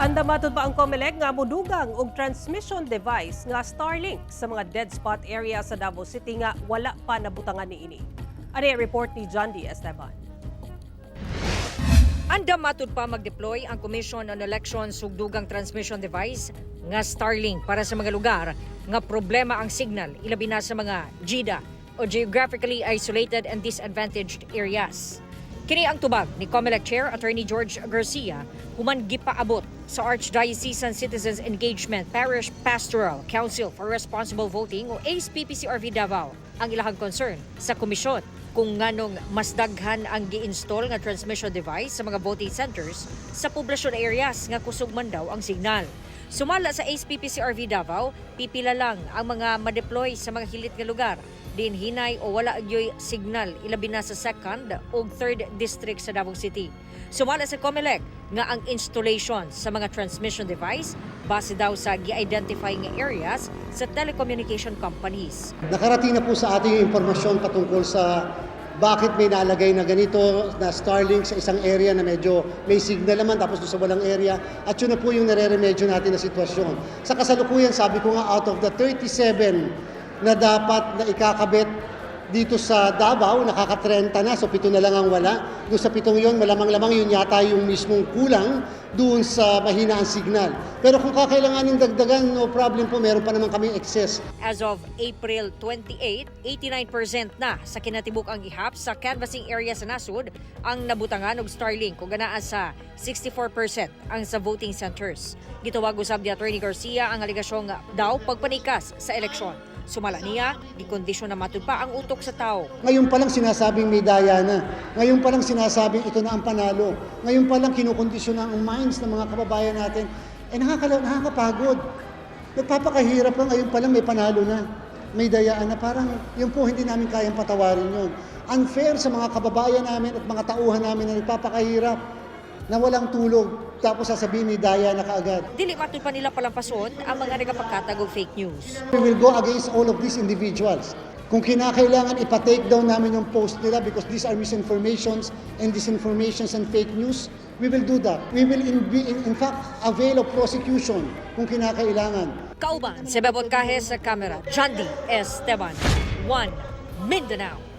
Andam matud pa ang COMELEC nga modugang og transmission device nga Starlink sa mga dead spot area sa Davao City nga wala pa nabutangan niini. Ani ang report ni John D. Esteban. Andam matud pa mag-deploy ang Commission on Elections ug dugang transmission device nga Starlink para sa mga lugar nga problema ang signal, ilabi na sa mga GIDA o geographically isolated and disadvantaged areas. Kini ang tubag ni COMELEC Chair Attorney George Garcia human gipaabot sa Archdiocesan Citizens Engagement Parish Pastoral Council for Responsible Voting o ACE-PPCRV Davao ang ilahang concern sa komisyon kung nganong mas daghan ang gi-install nga transmission device sa mga voting centers sa poblasyon areas nga kusog man daw ang signal. Sumala sa ACE-PPCRV Davao, pipila lang ang mga ma-deploy sa mga hilit nga lugar diin hinay o wala gyoy signal, ilabi na sa second o third district sa Davao City. Sumala sa COMELEC nga ang installation sa mga transmission device base daw sa gi-identify nga areas sa telecommunication companies. Nakarating na po sa ating yung impormasyon patungkol sa bakit may nalagay na ganito na Starlink sa isang area na medyo may signal naman, tapos doon sa walang area, at yun na po yung nare-remedyo natin na sitwasyon. Sa kasalukuyan, sabi ko nga, out of the 37 na dapat na ikakabit dito sa Davao, nakaka-30 na, so 7 na lang ang wala. Doon sa 7 yun, malamang-lamang yun yata yung mismong kulang doon sa mahina ang signal. Pero kung kakailanganin dagdagan, no problem po, meron pa naman kaming excess. As of April 28, 89% na sa kinatibuk ang gihap sa canvassing area sa nasod ang nabutangan og Starlink ug anaa sa 64% ang sa voting centers. Gitawag usab ni Attorney Garcia ang alegasyong daw pagpanikas sa eleksyon. Sumala niya, gikondisyon na matud pa ang utok sa tao. Ngayon pa lang sinasabing may daya na. Ngayon pa lang sinasabing ito na ang panalo. Ngayon pa lang kinukondisyon na ang minds ng mga kababayan natin. Eh nakakapagod. Nagpapakahirap ka, ngayon pa lang may panalo na. May dayaan na. Parang yun po, hindi namin kayang patawarin yun. Unfair sa mga kababayan namin at mga tauhan namin na nagpapakahirap na walang tulog, tapos sasabihin may daya na kaagad. Dili matud pa nila palampason ang mga nagapagkatag og fake news. We will go against all of these individuals. Kung kinakailangan, ipa-take down namin yung post nila because these are misinformations and disinformations and fake news, we will do that. We will in fact avail of prosecution kung kinakailangan. Kauban si Bebot Cajes sa camera, Jandy Esteban, 1 Mindanao.